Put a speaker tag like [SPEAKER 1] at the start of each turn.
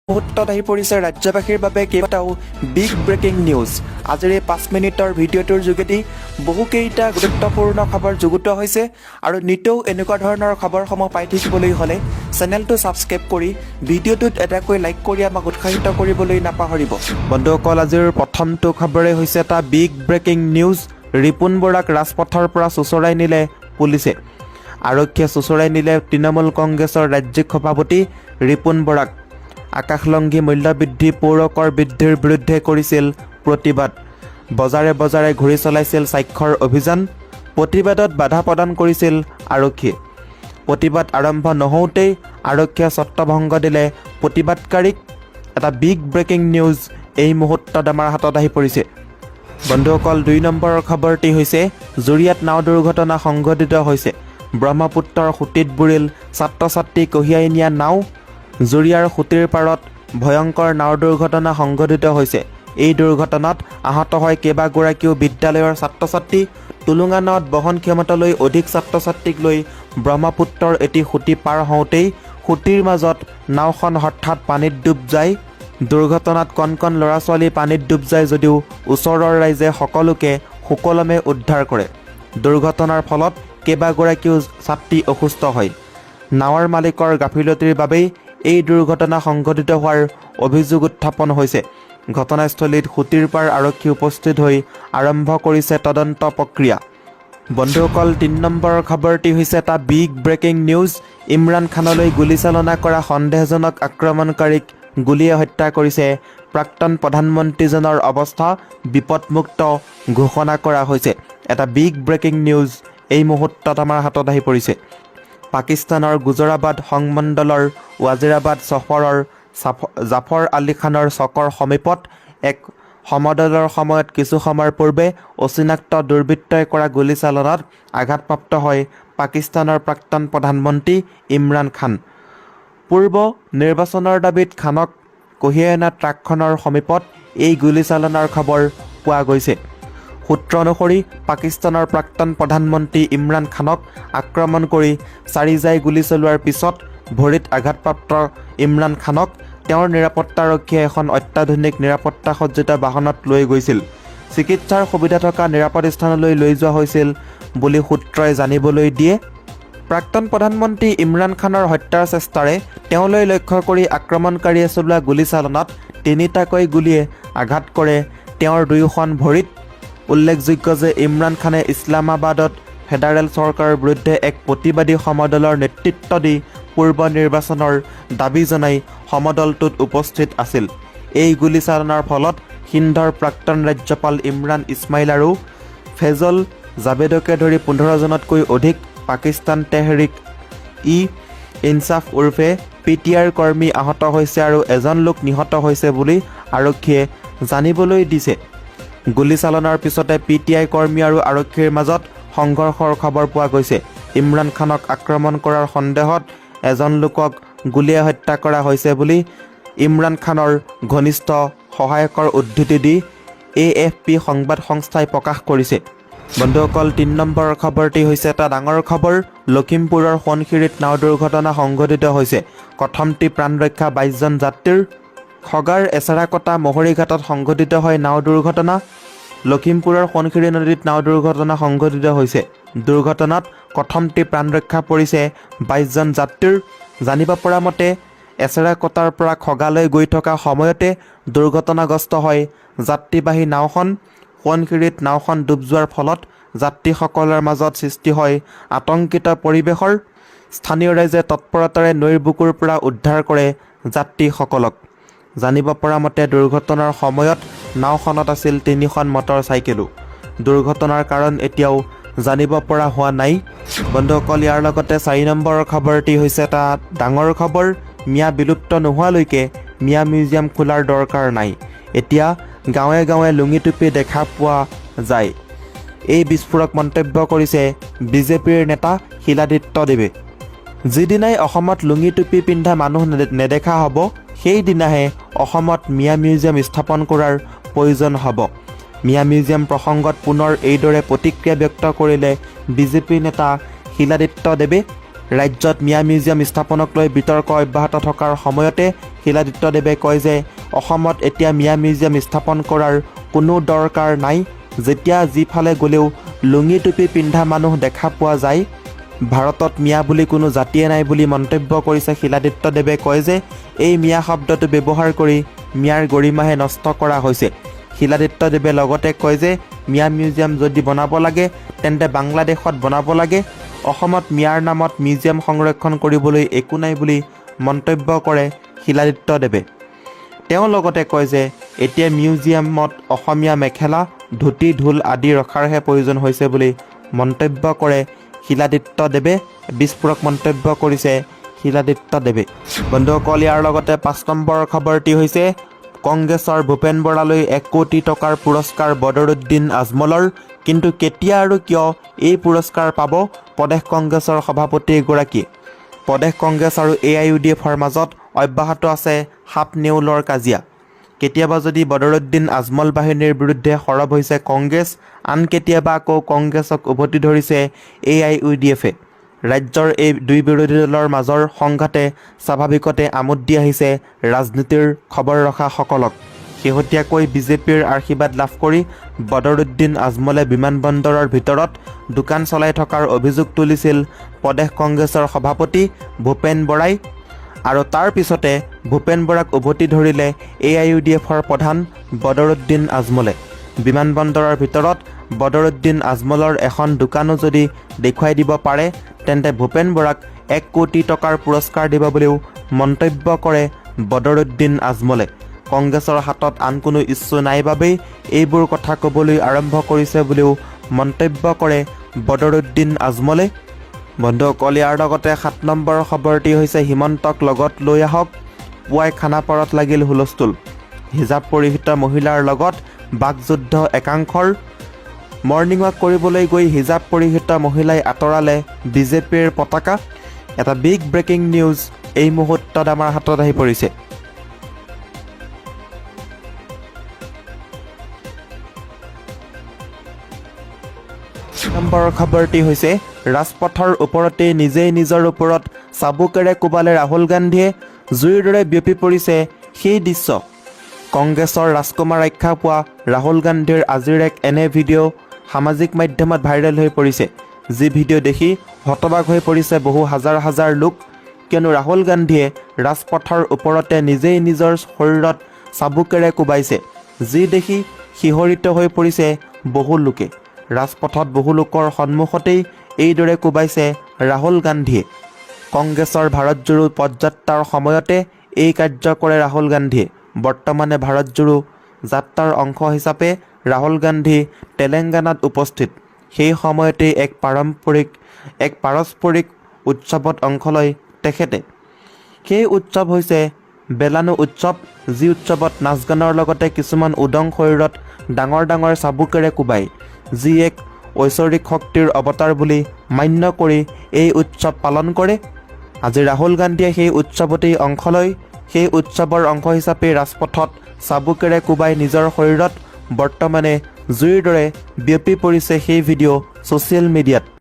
[SPEAKER 1] মুহূৰ্তত আহি পৰিছে ৰাজ্যবাসীৰ বাবে কেইবাটাও বিগ ব্ৰেকিং নিউজ। আজিৰ এই 5 মিনিটৰ ভিডিঅ'টোৰ যোগেদি বহুকেইটা গুৰুত্বপূৰ্ণ খবৰ যুগুতোৱা হৈছে আৰু নিতৌ এনেকুৱা ধৰণৰ খবৰসমূহ পাই থাকিবলৈ হ'লে চেনেলটো ছাবস্ক্ৰাইব কৰি ভিডিঅ'টোত এটাকৈ লাইক কৰি আমাক উৎসাহিত কৰিবলৈ নাপাহৰিব। বন্ধুসকল, আজিৰ প্ৰথমটো খবৰেই হৈছে এটা বিগ ব্ৰেকিং নিউজ। ৰিপুণ বৰাক ৰাজপথৰ পৰা চোঁচৰাই নিলে পুলিচে। আৰক্ষীয়ে চোঁচৰাই নিলে তৃণমূল কংগ্ৰেছৰ ৰাজ্যিক সভাপতি ৰিপুণ বৰাক। আকাশলংঘী মূল্যবৃদ্ধি, পৌৰকৰ বৃদ্ধিৰ বিৰুদ্ধে কৰিছিল প্ৰতিবাদ। বজাৰে বজাৰে ঘূৰি চলাইছিল স্বাক্ষৰ অভিযান। প্ৰতিবাদত বাধা প্ৰদান কৰিছিল আৰক্ষীয়ে। প্ৰতিবাদ আৰম্ভ নহওঁতেই আৰক্ষীয়ে ছত্ৰভংগ দিলে প্ৰতিবাদকাৰীক। এটা বিগ ব্ৰেকিং নিউজ এই মুহূৰ্তত আমাৰ হাতত আহি পৰিছে। বন্ধুসকল, 2 নম্বৰৰ খবৰটি হৈছে জুৰিয়াত নাও দুৰ্ঘটনা সংঘটিত হৈছে। ব্ৰহ্মপুত্ৰৰ সুঁতিত বুৰিল ছাত্ৰ ছাত্ৰী কঢ়িয়াই নিয়া নাও। জুৰিয়াৰ সুঁতিৰ পাৰত ভয়ংকৰ নাও দুৰ্ঘটনা সংঘটিত হৈছে। এই দুৰ্ঘটনাত আহত হয় কেইবাগৰাকীও বিদ্যালয়ৰ ছাত্ৰ ছাত্ৰী। টুলুঙা নাৱত বহন ক্ষমতালৈ অধিক ছাত্ৰ ছাত্ৰীক লৈ ব্ৰহ্মপুত্ৰৰ এটি সুঁতি পাৰ হওঁতেই সুঁতিৰ মাজত নাওখন হঠাৎ পানীত ডুব যায়। দুৰ্ঘটনাত কণ কণ ল'ৰা ছোৱালী পানীত ডুব যায় যদিও ওচৰৰ ৰাইজে সকলোকে সুকলমে উদ্ধাৰ কৰে। দুৰ্ঘটনাৰ ফলত কেইবাগৰাকীও ছাত্ৰী অসুস্থ হয়। নাৱৰ মালিকৰ গাফিলতিৰ বাবেই এই দুৰ্ঘটনা সংঘটিত হোৱাৰ অভিযোগ উত্থাপন হৈছে। ঘটনাস্থলীত সুঁতিৰপাৰ আৰক্ষী উপস্থিত হৈ আৰম্ভ কৰিছে তদন্ত প্ৰক্ৰিয়া। বন্ধুসকল, 3 নম্বৰৰ খবৰটি হৈছে এটা বিগ ব্ৰেকিং নিউজ। ইমৰান খানলৈ গুলীচালনা কৰা সন্দেহজনক আক্ৰমণকাৰীক গুলীয়াই হত্যা কৰিছে। প্ৰাক্তন প্ৰধানমন্ত্ৰীজনৰ অৱস্থা বিপদমুক্ত ঘোষণা কৰা হৈছে। এটা বিগ ব্ৰেকিং নিউজ এই মুহূৰ্তত আমাৰ হাতত আহি পৰিছে। পাকিস্তানৰ গুজৰাবাদ সংমণ্ডলৰ ৱাজিৰাবাদ চহৰৰ জাফৰ আলী খানৰ চকৰ সমীপত এক সমদলৰ সময়ত কিছু সময়ৰ পূৰ্বে অচিনাক্ত দুৰ্বৃত্তই কৰা গুলীচালনাত আঘাতপ্ৰাপ্ত হয় পাকিস্তানৰ প্ৰাক্তন প্ৰধানমন্ত্ৰী ইমৰান খান। পূৰ্ব নিৰ্বাচনৰ দাবীত খানক কঢ়িয়াই অনা ট্ৰাকখনৰ সমীপত এই গুলীচালনাৰ খবৰ পোৱা গৈছে। সূত্ৰ অনুসৰি পাকিস্তানৰ প্ৰাক্তন প্ৰধানমন্ত্ৰী ইমৰান খানক আক্ৰমণ কৰি চাৰি জাঁই গুলী চলোৱাৰ পিছত ভৰিত আঘাতপ্ৰাপ্ত ইমৰান খানক তেওঁৰ নিৰাপত্তাৰক্ষীয়ে এখন অত্যাধুনিক নিৰাপত্তা সজ্জিত বাহনত লৈ গৈছিল। চিকিৎসাৰ সুবিধা থকা নিৰাপদ স্থানলৈ লৈ যোৱা হৈছিল বুলি সূত্ৰই জানিবলৈ দিয়ে। প্ৰাক্তন প্ৰধানমন্ত্ৰী ইমৰান খানৰ হত্যাৰ চেষ্টাৰে তেওঁলৈ লক্ষ্য কৰি আক্ৰমণকাৰীয়ে চলোৱা গুলীচালনাত তিনিটাকৈ গুলীয়ে আঘাত কৰে তেওঁৰ দুয়োখন ভৰিত। উল্লেখযোগ্য যে ইমৰান খানে ইছলামাবাদত ফেডাৰেল চৰকাৰৰ বিৰুদ্ধে এক প্ৰতিবাদী সমদলৰ নেতৃত্ব দি পূৰ্ব নিৰ্বাচনৰ দাবী জনাই সমদলটোত উপস্থিত আছিল। এই গুলীচালনাৰ ফলত সিন্ধৰ প্ৰাক্তন ৰাজ্যপাল ইমৰান ইছমাইল আৰু ফেজল জাভেদকে ধৰি 15 জনতকৈ অধিক পাকিস্তান তেহৰিক ই ইনছাফ ওৰফে পিটিআইৰ কৰ্মী আহত হৈছে আৰু এজন লোক নিহত হৈছে বুলি আৰক্ষীয়ে জানিবলৈ দিছে। গুলীচালনাৰ পিছতে পিটিআই কৰ্মী আৰু আৰক্ষীৰ মাজত সংঘৰ্ষৰ খবৰ পোৱা গৈছে। ইমৰান খানক আক্ৰমণ কৰাৰ সন্দেহত এজন লোকক গুলীয়াই হত্যা কৰা হৈছে বুলি ইমৰান খানৰ ঘনিষ্ঠ সহায়কৰ উদ্ধৃতি দি এএফপি সংবাদ সংস্থাই প্ৰকাশ কৰিছে। বন্ধুসকল, 3 নম্বৰৰ খবৰটি হৈছে এটা ডাঙৰ খবৰ। লখিমপুৰৰ সোৱণশিৰিত নাও দুৰ্ঘটনা সংঘটিত হৈছে। কথমপি প্ৰাণ ৰক্ষা 22 জন যাত্ৰীৰ। খগাৰ এচেৰাকটা মহৰিঘাটত সংঘটিত হয় নাও দুৰ্ঘটনা। লখিমপুৰৰ সোৱণশিৰি নদীত নাও দুৰ্ঘটনা সংঘটিত হৈছে। দুৰ্ঘটনাত কথমপি প্ৰাণ ৰক্ষা পৰিছে 22 জন যাত্ৰীৰ। জানিব পৰা মতে এচেৰাকটাৰ পৰা খগালৈ গৈ থকা সময়তে দুৰ্ঘটনাগ্ৰস্ত হয় যাত্ৰীবাহী নাওখন। সোৱণশিৰিত নাওখন ডুব যোৱাৰ ফলত যাত্ৰীসকলৰ মাজত সৃষ্টি হয় আতংকিত পৰিৱেশৰ। স্থানীয় ৰাইজে তৎপৰতাৰে নৈৰ বুকুৰ পৰা উদ্ধাৰ কৰে যাত্ৰীসকলক। জানিব পৰা মতে দুৰ্ঘটনাৰ সময়ত নাওখনত আছিল তিনিখন মটৰ চাইকেলো। দুৰ্ঘটনাৰ কাৰণ এতিয়াও জানিব পৰা হোৱা নাই। বন্ধুসকল, ইয়াৰ লগতে 4 নম্বৰৰ খবৰটি হৈছে এটা ডাঙৰ খবৰ। মিয়া বিলুপ্ত নোহোৱালৈকে মিয়া মিউজিয়াম খোলাৰ দৰকাৰ নাই। এতিয়া গাঁৱে গাঁৱে লুঙি টুপি দেখা পোৱা যায়। এই বিস্ফোৰক মন্তব্য কৰিছে বিজেপিৰ নেতা শিলাদিত্য দেৱে। যিদিনাই অসমত লুঙি টুপি পিন্ধা মানুহ নেদেখা হ'ব, সেইদিনাহে অসমত মিয়া মিউজিয়াম স্থাপন কৰাৰ প্ৰয়োজন হ'ব। মিয়া মিউজিয়াম প্ৰসংগত পুনৰ এইদৰে প্ৰতিক্ৰিয়া ব্যক্ত কৰিলে বিজেপি নেতা শিলাদিত্য দেৱে। ৰাজ্যত মিয়া মিউজিয়াম স্থাপনক লৈ বিতৰ্ক অব্যাহত থকাৰ সময়তে শিলাদিত্য দেৱে কয় যে অসমত এতিয়া মিয়া মিউজিয়াম স্থাপন কৰাৰ কোনো দৰকাৰ নাই। যেতিয়া যিফালে গ'লেও লুঙি টুপি পিন্ধা মানুহ দেখা পোৱা যায়। ভাৰতত মিয়া বুলি কোনো জাতিয়ে নাই বুলি মন্তব্য কৰিছে শিলাদিত্য দেৱে। কয় যে এই মিয়া শব্দটো ব্যৱহাৰ কৰি মিয়াৰ গৰিমাহে নষ্ট কৰা হৈছে। শিলাদিত্য দেৱে লগতে কয় যে মিয়া মিউজিয়াম যদি বনাব লাগে, তেন্তে বাংলাদেশত বনাব লাগে। অসমত মিয়াৰ নামত মিউজিয়াম সংৰক্ষণ কৰিবলৈ একো নাই বুলি মন্তব্য কৰে শিলাদিত্য দেৱে। তেওঁ লগতে কয় যে এতিয়া মিউজিয়ামত অসমীয়া মেখেলা, ধুতি, ঢোল আদি ৰখাৰহে প্ৰয়োজন হৈছে বুলি মন্তব্য কৰে শিলাদিত্য দেৱে। বিস্ফোৰক মন্তব্য কৰিছে শিলাদিত্য দেৱে। বন্ধুসকল, ইয়াৰ লগতে 5 নম্বৰ খবৰটি হৈছে কংগ্ৰেছৰ ভূপেন বৰালৈ 1 কোটি টকাৰ পুৰস্কাৰ বদৰুদ্দিন আজমলৰ। কিন্তু কেতিয়া আৰু কিয় এই পুৰস্কাৰ পাব প্ৰদেশ কংগ্ৰেছৰ সভাপতিগৰাকীয়ে? প্ৰদেশ কংগ্ৰেছ আৰু এ I U D এফৰ মাজত অব্যাহত আছে সাপ নেউলৰ কাজিয়া। কেতিয়াবা যদি বদৰুদ্দিন আজমল বাহিনীৰ বিৰুদ্ধে সৰব হৈছে কংগ্ৰেছ, আন কেতিয়াবা আকৌ কংগ্ৰেছক উভতি ধৰিছে এ I U D এফে। ৰাজ্যৰ এই দুই বিৰোধী দলৰ মাজৰ সংঘাতে স্বাভাৱিকতে আমোদ দি আহিছে ৰাজনীতিৰ খবৰ ৰখাসকলক। শেহতীয়াকৈ বিজেপিৰ আশীৰ্বাদ লাভ কৰি বদৰুদ্দিন আজমলে বিমানবন্দৰৰ ভিতৰত দোকান চলাই থকাৰ অভিযোগ তুলিছিল প্ৰদেশ কংগ্ৰেছৰ সভাপতি ভূপেন বৰাই আৰু তাৰ পিছতে ভূপেন বৰাক উভতি ধৰিলে এ I U D এফৰ প্ৰধান বদৰুদ্দিন আজমলে। বিমানবন্দৰৰ ভিতৰত বদৰুদ্দিন আজমলৰ এখন দোকানো যদি দেখুৱাই দিব পাৰে, তেন্তে ভূপেন বৰাক 1 কোটি টকাৰ পুৰস্কাৰ দিব বুলিও মন্তব্য কৰে বদৰুদ্দিন আজমলে। কংগ্ৰেছৰ হাতত আন কোনো ইছ্যু নাই বাবেই এইবোৰ কথা ক'বলৈ আৰম্ভ কৰিছে বুলিও মন্তব্য কৰে বদৰুদ্দিন আজমলে। বন্ধুসকল, ইয়াৰ লগতে 7 নম্বৰ খবৰটি হৈছে হিমন্তক লগত লৈ আহক, পুৱাই খানাপাৰত লাগিল হুলস্থুল। হিজাব পৰিহিত মহিলাৰ লগত বাকযুদ্ধ একাংশৰ। মৰ্ণিং ৱাক কৰিবলৈ গৈ হিজাব পৰিহিত মহিলাই আঁতৰালে বিজেপিৰ পতাকা। এটা বিগ ব্ৰেকিং নিউজ এই মুহূৰ্তত আমাৰ হাতত আহি পৰিছে। নম্বৰ খবৰটি হৈছে ৰাজপথৰ ওপৰতে নিজেই নিজৰ ওপৰত চাবুকেৰে কোবালে ৰাহুল গান্ধীয়ে। জুইৰ দৰে বিয়পি পৰিছে সেই দৃশ্য। কংগ্ৰেছৰ ৰাজকুমাৰ আখ্যা পোৱা ৰাহুল গান্ধীৰ আজিৰ এক এনে ভিডিঅ' সামাজিক মাধ্যমত ভাইৰেল হৈ পৰিছে, যি ভিডিঅ' দেখি হতবাক হৈ পৰিছে বহু হাজাৰ হাজাৰ লোক। কিয়নো ৰাহুল গান্ধীয়ে ৰাজপথৰ ওপৰতে নিজেই নিজৰ শৰীৰত চাবুকেৰে কোবাইছে, যি দেখি শিহৰিত হৈ পৰিছে বহু লোকে। ৰাজপথত বহু লোকৰ সন্মুখতেই এইদৰে কোবাইছে ৰাহুল গান্ধীয়ে। কংগ্ৰেছৰ ভাৰত জোড়ো পদযাত্ৰাৰ সময়তে এই কাৰ্য কৰে ৰাহুল গান্ধীয়ে। বৰ্তমানে ভাৰত জোড়ো যাত্ৰাৰ অংশ হিচাপে ৰাহুল গান্ধী তেলেংগানাত উপস্থিত। সেই সময়তেই এক পাৰস্পৰিক উৎসৱত অংশ লয় তেখেতে। সেই উৎসৱ হৈছে বেলানু উৎসৱ, যি উৎসৱত নাচ গানৰ লগতে কিছুমান উদং শৰীৰত ডাঙৰ ডাঙৰ চাবুকেৰে কোবায়, যি এক ঐশ্বৰিক শক্তিৰ অৱতাৰ বুলি মান্য কৰি এই উৎসৱ পালন কৰে। আজি ৰাহুল গান্ধীয়ে সেই উৎসৱতেই অংশ লয়। সেই উৎসৱৰ অংশ হিচাপে ৰাজপথত চাবুকেৰে কোবাই নিজৰ শৰীৰত। বৰ্তমানে জুইৰ দৰে বিয়পি পৰিছে সেই ভিডিঅ' ছ'চিয়েল মিডিয়াত।